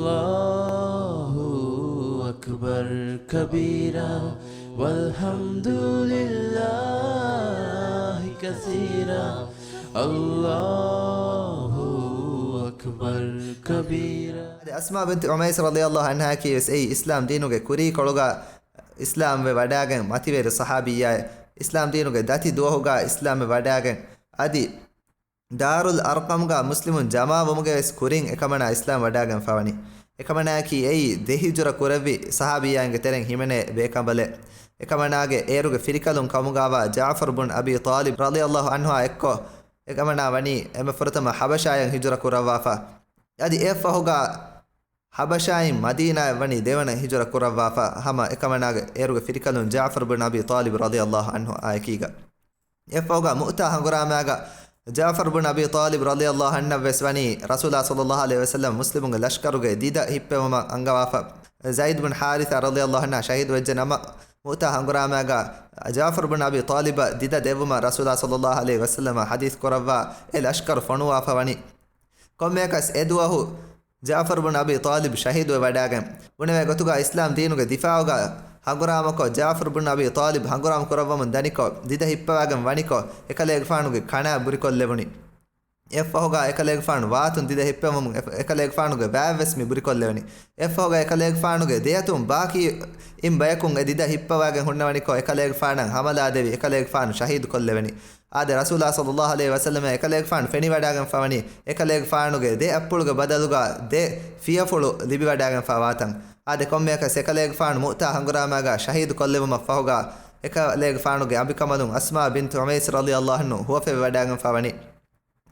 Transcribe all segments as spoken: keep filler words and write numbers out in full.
الله أكبر كبيرا والحمد لله كثيرا الله أكبر كبيرا. އަދި އަސްމާ ބިންތު އުމައިސް ރަޟިޔަﷲ ޢަންހާއަކީ ވެސް އެއީ އިސްލާމް ދީނުގެ ކުރީކޮޅުގަ އިސްލާމްވެ ވަޑާގެން މަތިވެރި ޞަޙާބިއްޔާއެއް. އިސްލާމް ދީނުގެ ދަތި ދުވަހުގަ އިސްލާމްވެ ވަޑާގެން އަދި ދާރުލް އަރްޤަމްގަ މުސްލިމުން ޖަމާވުމުގެ ވެސް ކުރިން އެކަމަނާ އިސްލާމްވެ ވަޑާގެންފަވަނީ. އެކަމަނާއަކީ އެއީ ދެ ހިޖުރަ ކުރެއްވި ޞަޙާބިއްޔާއިންގެ ތެރެއިން ހިމެނޭ ބޭކަނބަލެއް. އެކަމަނާގެ އޭރުގެ ފިރިކަލުން ކަމުގަވާ ޖާފަރު ބުން އަބީ ޠާލިބް ރަޟިޔަﷲ ޢަންހުއާ އެއްކޮށް، އެކަމަނާ ވަނީ އެންމެ ފުރަތަމަ ޙަބަޝާއަށް ހިޖުރަ ކުރައްވާފަ. އަދި އެއަށްފަހުގަ ޙަބަޝާއިން މަދީނާއަށް ވަނީ ދެވަނަ ހިޖުރަ ކުރައްވާފަ. ހަމަ އެކަމަނާގެ އޭރުގެ ފިރިކަލުން ޖާފަރު ބުން އަބީ ޠާލިބް ރަޟިޔަﷲ ޢަންހުއާއެކީގަ. އެއަށްފަހުގަ މުއުތާ ހަނގުރާމާގަ ޖާފަރު ބުން އަބީ ޠާލިބް ރަޟިޔަﷲ ޢަންހަށްވެސް ވަނީ ރަސޫލާ ޞައްލަﷲ ޢަލައިހި ވަސައްލަމް މުސްލިމުންގެ ލަޝްކަރުގެ ދިދަ ހިއްޕެވުމަށް އަންގަވާފަ. ޒައިދް ބުން ޙާރިޘާ ރަޟިޔަﷲ ޢަންހާ ޝަހީދުވެއްޖެ ނަމަ، މުއުތާ ހަނގުރާމާގަ ޖާފަރު ބުން އަބީ ޠާލިބަށް ދިދަ ދެއްވުމަށް ރަސޫލާ ޞައްލަﷲ ޢަލައިހި ވަސައްލަމަށް ޙަދީޘް ކުރައްވާ އެ ލަޝްކަރު ފޮނުވާފަ ވަނީ. ކޮންމެއަކަސް އެ ދުވަހު ޖާފަރު ބުން އަބީ ޠާލިބް ޝަހީދުވެ ވަޑާގެން ބުނެވޭ ގޮތުގަ އިސްލާމް ދީނުގެ ދިފާޢުގަ ހަނގުރާމަކޮށް، ޖާފަރު ބުން އަބީ ޠާލިބް ހަނގުރާމަ ކުރައްވަމުން ދަނިކޮށް، ދިދަ ހިއްޕަވާގެން ވަނިކޮށް، އެކަލޭގެފާނުގެ ކަނާ ބުރިކޮށްލެވުނީ. އެއަށްފަހުގަ އެކަލޭގެފާނު ވާތުން ދިދަ ހިއްޕެވުމުން އެ-، އެކަލޭގެފާނުގެ ބައެއްވެސް މި ބުރިކޮށްލެވެނީ. އެއަށްފަހުގަ އެކަލޭގެފާނުގެ ދެއަތުން ބާކީ އިން ބަޔަކުން އެ ދިދަ ހިއްޕަވާގެން ހުންނަވަނިކޮށް، އެކަލޭގެފާނަށް ހަމަލާދެވި، އެކަލޭގެފާނު ޝަހީދުކޮށްލެވެނީ. އާދެ، ރަސޫލާ ޞައްލަﷲ ޢަލައިހި ވަސައްލަމަށް އެކަލޭގެފާނު ފެނިވަޑާގެންފަވަނީ، އެކަލޭގެފާނުގެ ދެ އައްޕުޅުގެ ބަދަލުގަ ދެ ފިޔަފުޅު ލިބިވަޑާގެންފާވާތަން. އާދެ، ކޮންމެއަކަސް އެކަލޭގެފާނު މުއުތާ ހަނގުރާމާގަ ޝަހީދު ކޮށްލެވުމަށްފަހުގަ، އެކަލޭގެފާނުގެ އަނބިކަނބަލުން އަސްމާ ބިންތު އުމައިސް ރަޟިޔަﷲ ޢަންހު ހުވަފެވިވަޑާގެންފާވަނީ.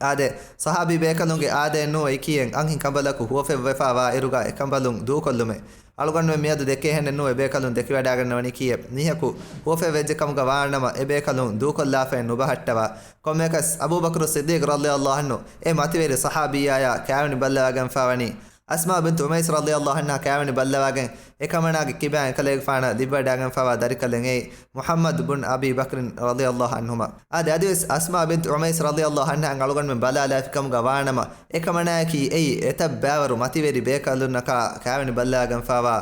އާދެ، ޞަޙާބީ ބޭކަލުންގެ އާދައެއްނޫ އެކީއެއް އަންހެން ކަނބަލަކު ހުވަފެއްވެފާވާ އިރުގަ އެކަނބަލުން ދޫކޮށްލުމެއް. އަޅުގަނޑުމެން މިއަދު ދެކޭހެނެއްނޫ އެބޭކަލުން ދެކިވަޑާގަންނަވަނީ ކީއެއް. މީހަކު ހުވަފެއްވެއްޖެކަމުގަ ވާނަމަ، އެބޭކަލުން ދޫކޮށްލާފައެއް ނުބަހައްޓަވާ. ކޮންމެއަކަސް، އަބޫބަކުރު ޞިއްދީޤް ރަޟިޔަﷲ ޢަންހު އެ މަތިވެރި ޞަޙާބިއްޔާޔާ ކާވެނި ބައްލަވާގެންފާވަނީ، އަސްމާ ބިންތު އުމައިސް ރަޟިޔަﷲ ޢަންހާ ކާވެނި ބައްލަވާގެން، އެކަމަނާގެ ކިބައިން އެކަލޭގެފާނަށް ލިބިވަޑާގެންފާވާ ދަރިކަލެއް އެއީ މުޙައްމަދު ބުން އަބީ ބަކްރިން ރަޟިޔަﷲ ޢަންހުމާ. އާދެ، އަދިވެސް އަސްމާ ބިންތު އުމައިސް ރަޟިޔަﷲ ޢަންހާއަށް އަޅުގަނޑުމެން ބަލާލާފިކަމުގަ ވާނަމަ، އެކަމަނާއަކީ އެއީ އެތައް ބައިވަރު މަތިވެރި ބޭކަލުންނަކާ ކާވެނި ބައްލަވާގެންފާވާ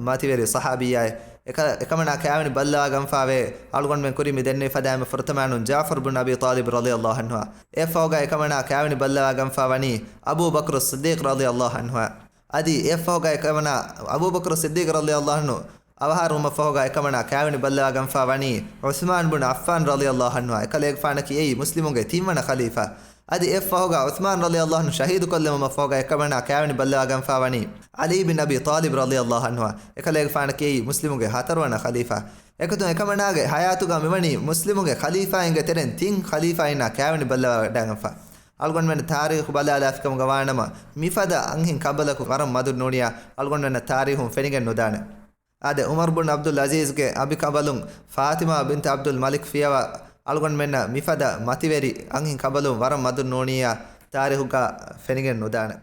މަތިވެރި ޞަޙާބިއްޔާއެއް. އެކަ-، އެކަމަނާ ކާވެނި ބައްލަވާގެންފާވޭ. އަޅުގަނޑުމެން ކުރިން މި ދެންނެވި ފަދަ އެންމެ ފުރަތަމަ އަންނަން ޖާފަރު ބުން އަބީ ޠާލިބް ރަޟިޔަﷲ ޢަންހުއާ. އެއަށްފަހުގަ އެކަމަނާ ކާވެނި ބައްލަވާގެންފާ ވަނީ އަބޫބަކުރު ޞިއްދީޤް ރަޟިޔަﷲ ޢަންހުއާ. އަދި އެއަށްފަހުގަ އެކަމަނާ އަބޫބަކުރު ޞިއްދީޤް ރަޟިޔަﷲ ޢަންހު އަވަހާރަވުމަށްފަހުގަ އެކަމަނާ ކާވެނި ބައްލަވާގެންފާ ވަނީ ޢުޘްމާން ބުން ޢައްފާން ރަޟިޔަﷲ ޢަންހުއާ. އެކަލޭގެފާނަކީ އެއީ މުސްލިމުންގެ ތިންވަނަ ޚަލީފާ. އަދި އެއަށްފަހުގަ ޢުޘްމާން ރަޟިޔަﷲ ޢަންހު ޝަހީދުކޮށްލެވުމަށްފަހުގަ އެކަމަނާ ކާވެނި ބައްލަވާގެންފާ ވަނީ ޢަލީ ބިން އަބީ ޠާލިބް ރަޟިޔަﷲ ޢަންހުއާ. އެކަލޭގެފާނަކީ އެއީ މުސްލިމުންގެ ހަތަރުވަނަ ޚަލީފާ. އެގޮތުން އެކަމަނާގެ ޙަޔާތުގަ މިވަނީ މުސްލިމުންގެ ޚަލީފާއިންގެ ތެރެއިން ތިން ޚަލީފާއިންނާ ކާވެނި ބައްލަވާވަޑާގެންފާ. އަޅުގަނޑުމެން ތާރީޚު ބަލާލާފިކަމުގަ ވާނަމަ، މިފަދަ އަންހެން ކަނބަލަކު ވަރަށް މަދުން ނޫނިޔާ، އަޅުގަނޑުމެންނަށް ތާރީޚުން ފެނިގެން ނުދާނެ. އާދެ، ޢުމަރު ބުން ޢަބްދުލް ޢަޒީޒްގެ އަނބިކަނބަލުން ފާތިމާ ބިންތު ޢަބްދުލް މަލިކް ފިޔަވާ، އަޅުގަނޑުމެންނަށް މިފަދަ މަތިވެރި އަންހެން ކަނބަލުން ވަރަށް މަދުން ނޫނިޔާ، ތާރީޚުގަ ފެނިގެން ނުދާނެ.